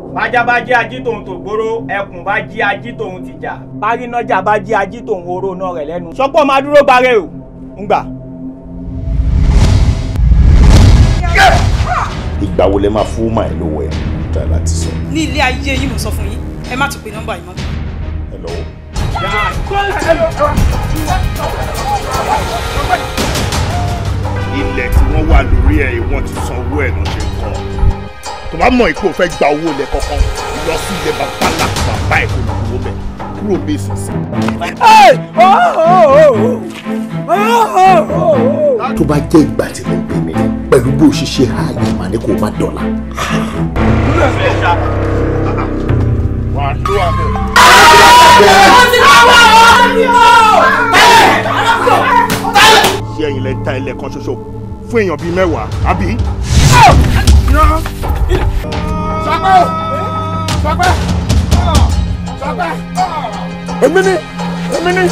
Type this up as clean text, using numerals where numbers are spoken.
Bájá bá jí ají tòun tògbóró, ẹkùn bá jí ají tòun tìjà, bárínájà bá jí ají tòun oró náà rẹ̀ lẹ́nu. Sọpọ́ máa dúró gbarẹ́ o, ń gbà. Ìgbà wo lẹ máa fún màá lówó ẹ dá láti sọ. Ní ilé ayé yìí mo sọ fún yín, ẹ má tún pe nọ́mbà yìí mọ́. Hello. Ilẹ̀ tí wọ́n wà lórí ẹ̀ wọ́n ti sanwó ẹ̀ náà ṣe ń kọ́. Tó bá mọ̀ ipò fẹ́ gba owó ilẹ̀ kankan lọ sí ilẹ̀ bàbá ńlá bàbá ẹ̀ kò lọ owó bẹ̀ kúrò bí ìsinsìn. Tó bá jẹ́ ìgbà tí mo bí mi ni pẹ̀lú bó ṣe ṣe ààyè màá ní kó má dọ̀la. Ṣé ẹ̀yin lẹ ń ta ilẹ̀ kan ṣoṣo fún èèyàn bíi mẹ́wàá àbí? Sọpẹ́! Sọpẹ́! Sọpẹ́! Èmi ni! Èmi ni!